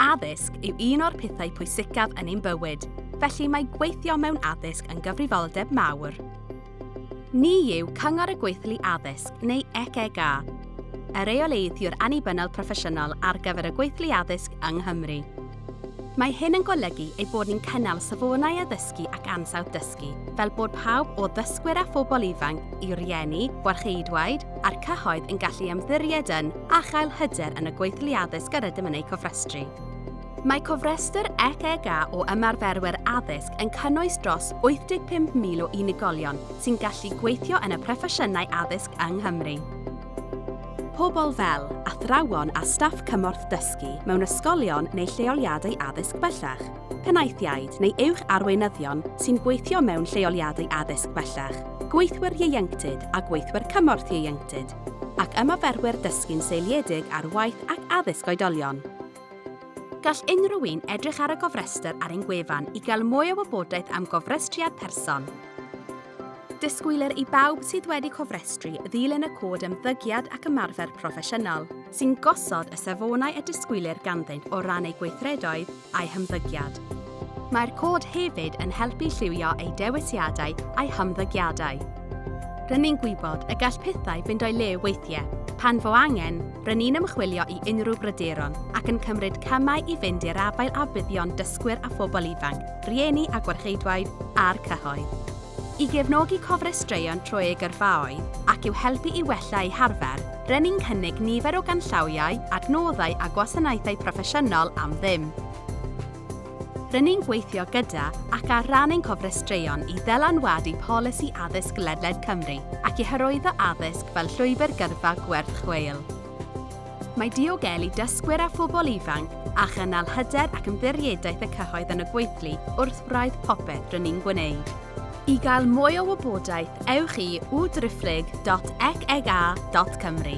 Addysg yw un o'r pethau pwysicaf yn ein bywyd, felly mae gweithio mewn addysg yn gyfrifoldeb mawr. Ni yw Cyngor y Gweithlu Addysg, neu ECGA, y rheoleiddiwr annibynnol proffesiynol ar gyfer y gweithlu addysg yng Nghymru. Mae hyn yn golygu ei bod ni'n cynnal safonau addysgu ac ansawdd dysgu, fel bod pawb o ddysgwyr a phobl ifanc i rieni, gwarcheidwaid a'r cyhoedd yn gallu ymddiried yn a chael hyder yn y gweithlu addysg yr ydym yn eu cofrestru. Mae cofrestr ECGA o ymarferwyr addysg yn cynnwys dros 85,000 o unigolion sy'n gallu gweithio yn y proffesiynau addysg yng Nghymru. Pobl fel athrawon a staff cymorth dysgu mewn ysgolion neu lleoliadau addysg bellach, penaethiaid neu uwch arweinyddion sy'n gweithio mewn lleoliadau addysg bellach, gweithwyr ieuenctid a gweithwyr cymorth ieuenctid, ac ymarferwyr dysgu'n seiliedig ar waith ac addysg oedolion. Gall unrhyw un edrych ar y gofrestr ar ein gwefan i gael mwy o wybodaeth am gofrestriad person. Disgwylir i bawb sydd wedi cofrestru ddilyn y Cod Ymddygiad ac Ymarfer Proffesiynol, sy'n gosod y safonau y disgwylir ganddynt o ran eu gweithredoedd a'u hymddygiad. Mae'r cod hefyd yn helpu lliwio eu dewisiadau a'u hymddygiadau. R'yn ni'n gwybod y gall pethau fynd o'i le weithiau. Pan fo angen, r'yn ni'n ymchwilio i unrhyw bryderon ac yn cymryd camau i fynd i'r afael â buddion dysgwyr a phobl ifanc, rhieni a gwarcheidwaid, a'r cyhoedd. I gefnogi cofrestreion trwy eu gyrfaoedd ac i'w helpu i wella eu harfer, r'yn ni'n cynnig nifer o ganllawiau, adnoddau a gwasanaethau proffesiynol am ddim. R'yn ni'n gweithio gyda ac ar ran ein cofrestreion i ddylanwadu polisi addysg ledled Cymru ac i hyrwyddo addysg fel llwybr gyrfa gwerth chweil. Mae diogelu dysgwyr a phobl ifanc a chynnal hyder ac ymddiriedaeth y cyhoedd yn y gweithlu wrth wraidd popeth r'yn ni'n gwneud. I gael mwy o wybodaeth, ewch i www.ecega.cymru.